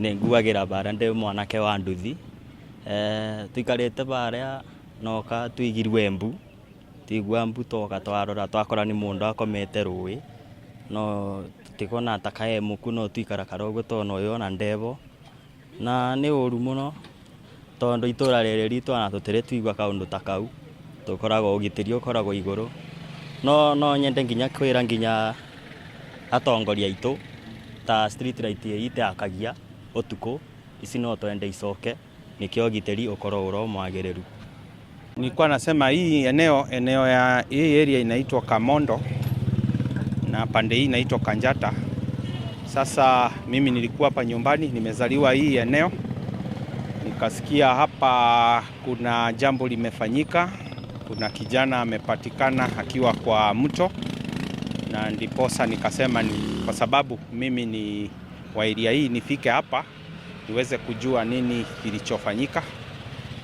Nĩ nguagĩra bara ndĩ mwanake wa nduthi. Tuikarĩte baria noka tuigirwe mbu, twigua mbu twoka twarora twakora nĩ mũndũ akomete rũĩ, no tũtikona ta kae mũku no twikarakara ũguo twona ũyũ ona ndebo. Na nĩ ũru mũno tondũ itũra rĩrĩ ritũ ona tũtirĩ twaigua kaũndũ ta kau, tũkoragwo ũgitĩri ũkoragwo igũrũ. No no nyende nginya kwĩra nginya atongoria aitũ ta street light ĩĩ itiakagia ũtukũ, ici no twende icoke nĩkĩo ũgitĩri ũkorwo ũrĩ o mwagĩrĩru. Nilikuwa nasema hii eneo ya hii area inaitwa Kamondo na pande hii inaitwa Kanjata. Sasa mimi nilikuwa hapa nyumbani, nimezaliwa hii eneo, nikasikia hapa kuna jambo limefanyika, kuna kijana amepatikana akiwa kwa mto, na ndiposa nikasema ni kwa sababu mimi ni wa area hii nifike hapa niweze kujua nini kilichofanyika.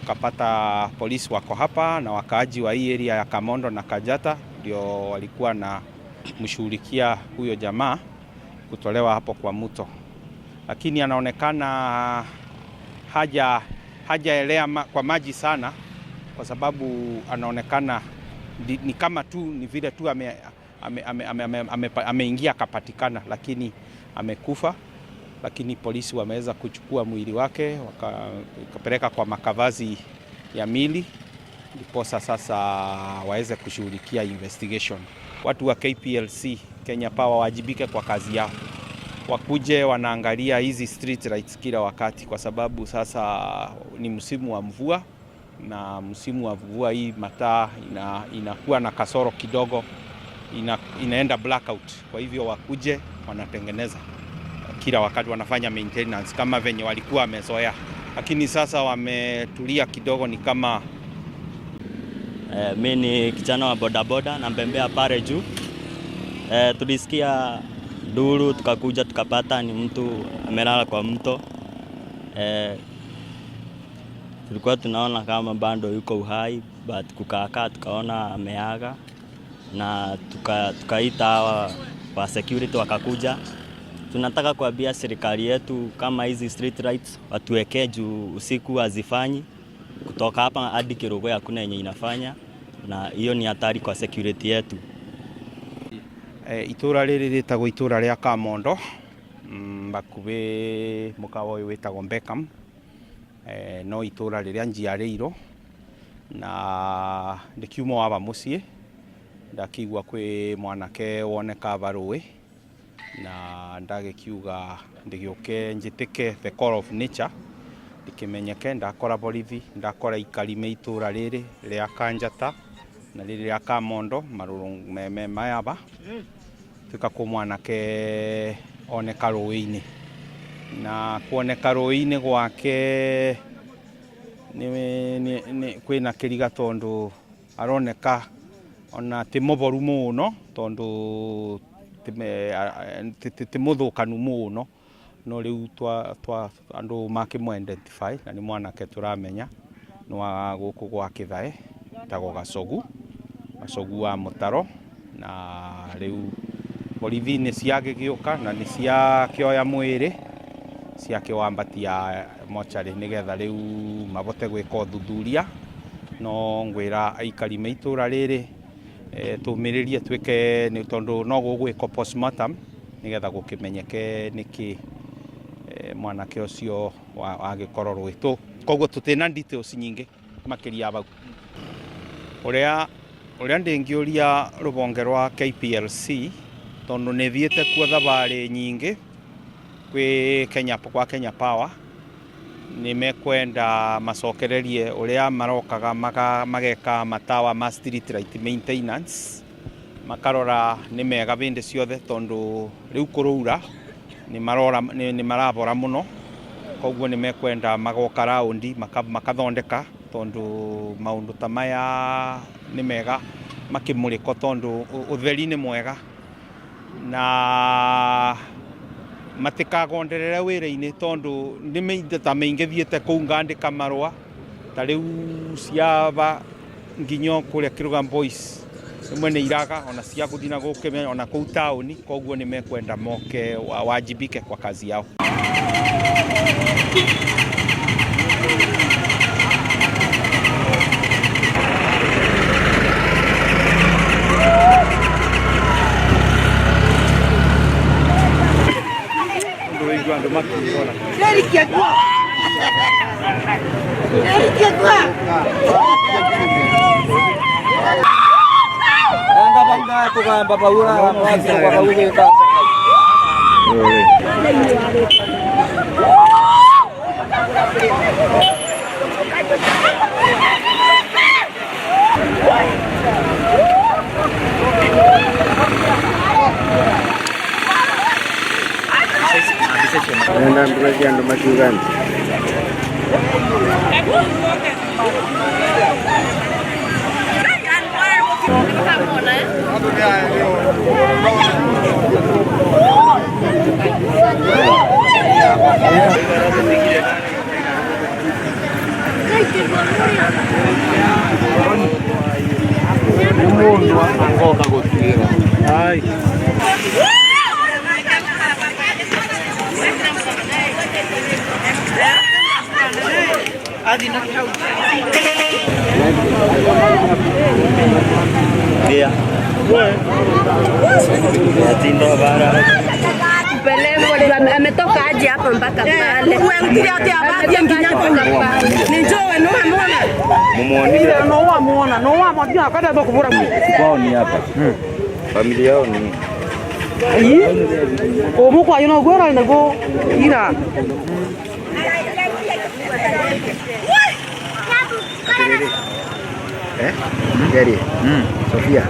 Tukapata polisi wako hapa na wakaaji wa hii area ya Kamondo na Kajata ndio walikuwa na mshughulikia huyo jamaa kutolewa hapo kwa mto, lakini anaonekana hajaelea kwa maji sana, kwa sababu anaonekana ni kama tu ni vile tu ameingia akapatikana, lakini amekufa. Lakini polisi wameweza kuchukua mwili wake wakapeleka kwa makavazi ya mili, ndiposa sasa waweze kushughulikia investigation. Watu wa KPLC Kenya Power wajibike kwa kazi yao, wakuje wanaangalia hizi street lights kila wakati, kwa sababu sasa ni msimu wa mvua, na msimu wa mvua hii mataa inakuwa na kasoro kidogo, inaenda blackout. Kwa hivyo wakuje wanatengeneza kila wakati, wanafanya maintenance kama venye walikuwa wamezoea, lakini sasa wametulia kidogo, ni kama Mi ni kijana wa bodaboda na mbembea pale juu. Tulisikia duru tukakuja tukapata ni mtu amelala kwa mto. Tulikuwa tunaona kama bado yuko uhai, but kukaakaa tukaona ameaga na tukaita hawa wa security wakakuja. Tunataka kuambia serikali yetu kama hizi street lights watuwekee juu usiku hazifanyi. Kutoka hapa hadi Kerugoya hakuna yenye inafanya, na hiyo ni hatari kwa security yetu. Itũra rĩrĩ rĩtagwo itũra rĩa Kamondo, hakuhĩ mũkawa ũyũ wĩtagwo Beckham, no itũra rĩrĩa njiarĩirwo na ndĩkiuma waba mũciĩ ndakĩigua kwĩ mwanake woneka aba rũĩ na ndagĩkiuga ndĩgĩũke njĩtĩke the call of nature ndĩkĩmenyeke. Ndakora borithi, ndakora ikari me itũra rĩrĩ rĩa Kanjata na rĩrĩ rĩa Kamondo marũrũ me mayaba tuĩka kũ mwanake oneka rũĩ-inĩ, na kuoneka rũĩ-inĩ gwake nĩ kwĩna kĩriga tondũ aroneka ona ti mũboru mũno, tondũ ti mũthũkanu mũno, no rĩu twa andũ makĩmũ identify na nĩ mwanake tũramenya nĩ wa gũkũ gwa Kĩthae, etagwo Gacogu, Gacogu wa Mũtaro. Na rĩu borithi nĩ ciagĩgĩũka na nĩ ciakĩoya mwĩrĩ ciakĩwambatia mocarĩ nĩgetha rĩu mabote gwĩka ũthuthuria. No ngwĩra aikari me itũra rĩrĩ tũmĩrĩrie twĩke nĩ tondũ no gũgwĩkwo postmortem nĩgetha gũkĩmenyeke nĩkĩ mwanake ũcio wagĩkorwo rũĩ. Koguo tũtĩna details nyingĩ makĩria bau. Ũrĩa ndĩngĩũria rũhonge rwa KPLC, tondũ nĩ thiĩte kuo thabarĩ nyingĩ kwĩ Kenya, kwa Kenya Power, nĩ mekwenda macokererie ũrĩa marokaga mageka matawa ma street light maintenance, makarora nĩ mega hĩndĩ ciothe, tondũ rĩu kũrũura nĩ marabora mũno. Koguo nĩ mekwenda magoka raundi makathondeka, tondũ maũndũ ta maya nĩ mega makĩmũrĩko, tondũ ũtheri nĩ mwega na matikagonderere wĩra-inĩ, tondũ nĩ mĩinda ta mĩingĩ thiĩte kũu ngandĩka marũa ta rĩu ciaba nginya kũrĩa Kĩrũga Boys rĩmwe nĩ iraga ona cia gũthiĩ na gũkĩmenya ona kũu taũni. Koguo nĩ mekwenda moke wajibike kwa kazi yao. Ametoka aje hapa mpaka pale. Kwao ni hapa. Familia yao ni Gary. Sofia.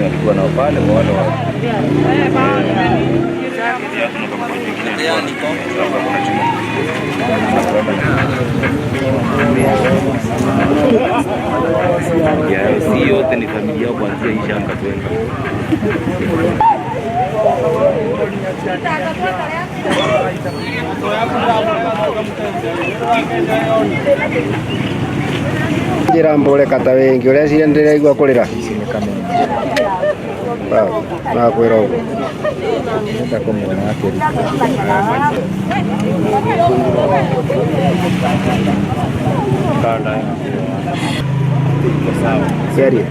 Alikuwa na pale kwa wale wa si yote ni familia kuanzia hii shamba kwenda. Njira mbole kata wengi uria ciria ndiraigua kurira nakwira uguo ndenda kumuona akĩruta. Geria.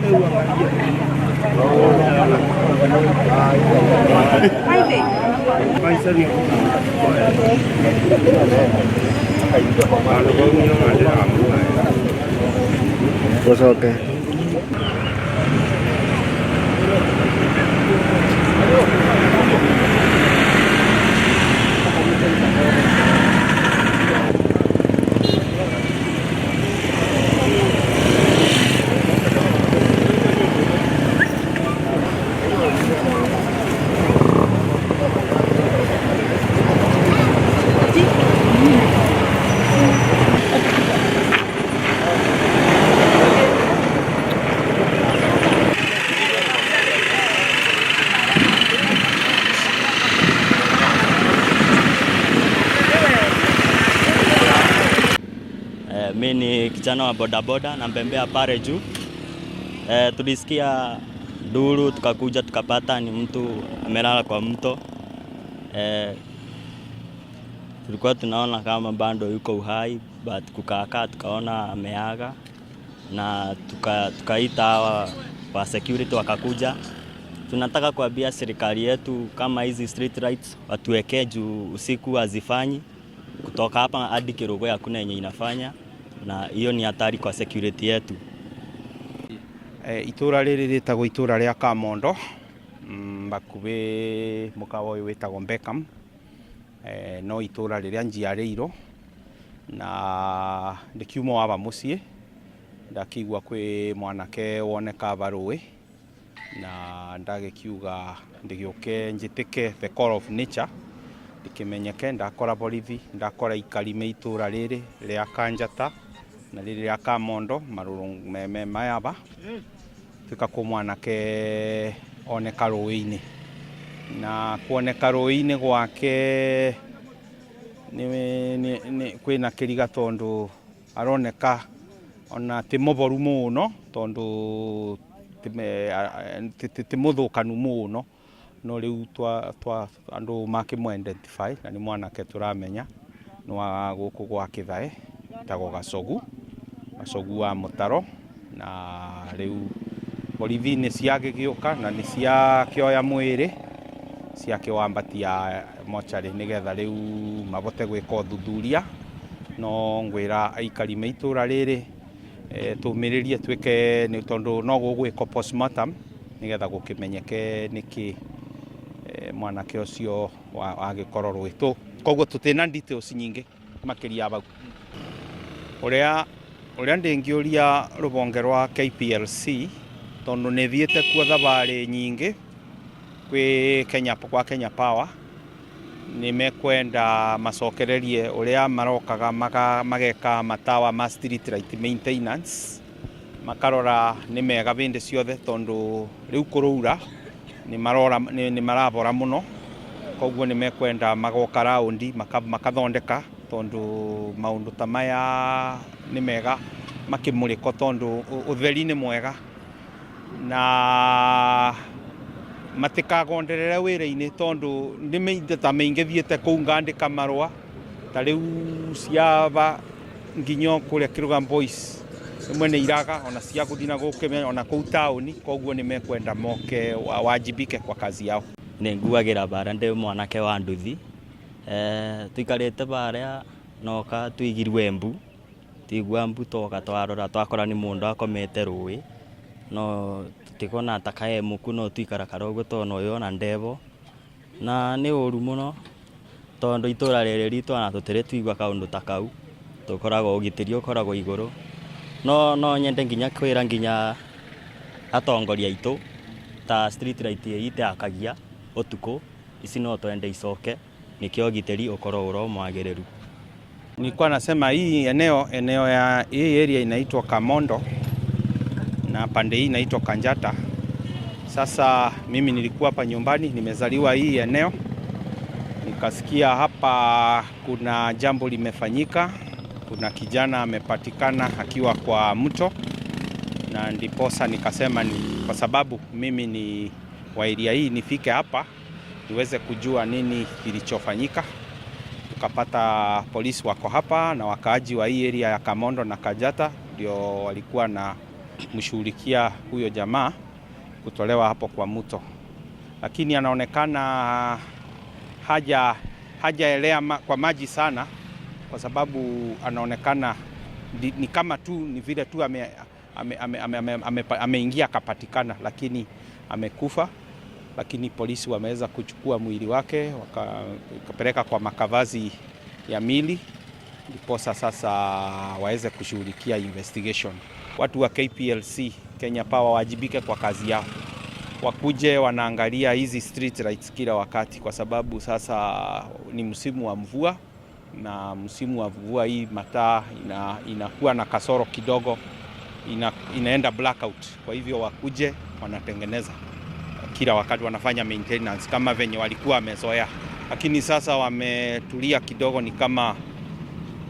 Ucoke. Mi ni kijana wa bodaboda na mbembea pale juu. Tulisikia duru tukakuja tukapata ni mtu amelala kwa mto. Tulikuwa tunaona kama bado yuko uhai but kukaakaa tukaona ameaga na tukaita hawa wa security wakakuja. Tunataka kuambia serikali yetu kama hizi street lights watuwekee juu usiku hazifanyi. Kutoka hapa hadi Kerugoya hakuna yenye inafanya, na hiyo ni hatari kwa security yetu. Itura rĩrĩ rĩtagwo itura rĩa Kamondo, bakubĩ mũkawa ũyũ wĩtagwo Beckham, no itura rĩrĩa njiarĩirwo na ndĩkiuma waba mũciĩ ndakĩigua kwĩ mwanake woneka aba rũĩ na ndagĩkiuga ndĩgĩũke njĩtĩke the call of nature ndĩkĩmenyeke. Ndakora borithi, ndakora ikari me itũra rĩrĩ rĩa Kanjata na rĩrĩ rĩa Kamondo marũrũ me mayaba tuika kũ mwanake oneka rũĩ-inĩ na kuoneka rũĩ-inĩ gwake nĩ kwĩna kĩriga tondu aroneka ona ti mũboru mũno tondu ti mũthũkanu mũno, no rĩu twa andũ makĩmũ identify na nĩ mwanake tũramenya nĩ wa gũkũ gwa Kĩthae, etagwo Gacogu, Gacogu wa Mũtaro. Na rĩu borithi nĩ ciagĩgĩũka na nĩ ciakĩoya mwĩrĩ ciakĩwambatia mocarĩ nĩgetha rĩu mabote gwĩka ũthuthuria. No ngwĩra aikari me itũra rĩrĩ, tũmĩrĩrie twĩke nĩ tondũ no gũgwĩkwo postmortem nĩgetha gũkĩmenyeke nĩkĩ mwanake ũcio wagĩkorwo rũĩ. Koguo tũtĩna details nyingĩ makĩria bau. Ũrĩa ndĩngĩũria rũhonge rwa KPLC, tondũ nĩ thiĩte kuo thabarĩ nyingĩ kwĩ Kenya, kwa Kenya Power, nĩ mekwenda macokererie ũrĩa marokaga mageka matawa ma street light maintenance, makarora nĩ mega hĩndĩ ciothe tondũ rĩu kũrũura nĩ marabora mũno. Koguo nĩ mekwenda magoka raundi makathondeka tondũ maũndũ ta maya nĩ mega makĩmũrĩko tondũ ũtheri nĩ mwega na matikagonderere wĩra-inĩ tondũ nĩ mĩinda ta mĩingĩ thiĩte kũu ngandĩka marũa ta rĩu ciaba nginya kũrĩa Kĩrũga Boys rĩmwe nĩ iraga ona cia gũthiĩ na gũkĩ ona kũu taũni. Koguo nĩ mekwenda moke wajibike kwa kazi yao. Nĩ nguagĩra bara ndĩ mwanake wa nduthi. Tuikarĩte barĩa noka tuigirwe mbu, tuigua mbu toka twarora twakora nĩ mũndũ akomete rũĩ, no tũtikona ta kae mũku no tuikara karogo tondũ ũyũ ona ndebo na nĩ ũru mũno tondũ itũra rĩrĩ ritũ ona tũtirĩ tuigua kaũndũ ta kau. Tũkoragwo ũgitĩri ũkoragwo igũrũ, no nyende nginya kwĩra nginya atongoria aitũ ta street light iteakagia ũtukũ ici no twende icoke nĩkĩo ũgitĩri ũkorwo ũro mwagĩrĩru. Nilikuwa nasema hii eneo ya hii area inaitwa Kamondo na pande hii inaitwa Kanjata. Sasa mimi nilikuwa hapa nyumbani, nimezaliwa hii eneo, nikasikia hapa kuna jambo limefanyika, kuna kijana amepatikana akiwa kwa mto, na ndiposa nikasema ni kwa sababu mimi ni wa area hii nifike hapa niweze kujua nini kilichofanyika. Tukapata polisi wako hapa na wakaaji wa hii area ya Kamondo na Kanjata ndio walikuwa na mshughulikia huyo jamaa kutolewa hapo kwa mto, lakini anaonekana hajaelea kwa maji sana, kwa sababu anaonekana ni kama tu ni vile tu ameingia akapatikana, lakini amekufa. Lakini polisi wameweza kuchukua mwili wake wakapeleka kwa makavazi ya mili ndiposa sasa waweze kushughulikia investigation. Watu wa KPLC, Kenya Power, wajibike kwa kazi yao, wakuje wanaangalia hizi street lights kila wakati, kwa sababu sasa ni msimu wa mvua, na msimu wa mvua hii mataa inakuwa na kasoro kidogo, inaenda blackout. Kwa hivyo wakuje wanatengeneza kila wakati, wanafanya maintenance kama venye walikuwa wamezoea, lakini sasa wametulia kidogo, ni kama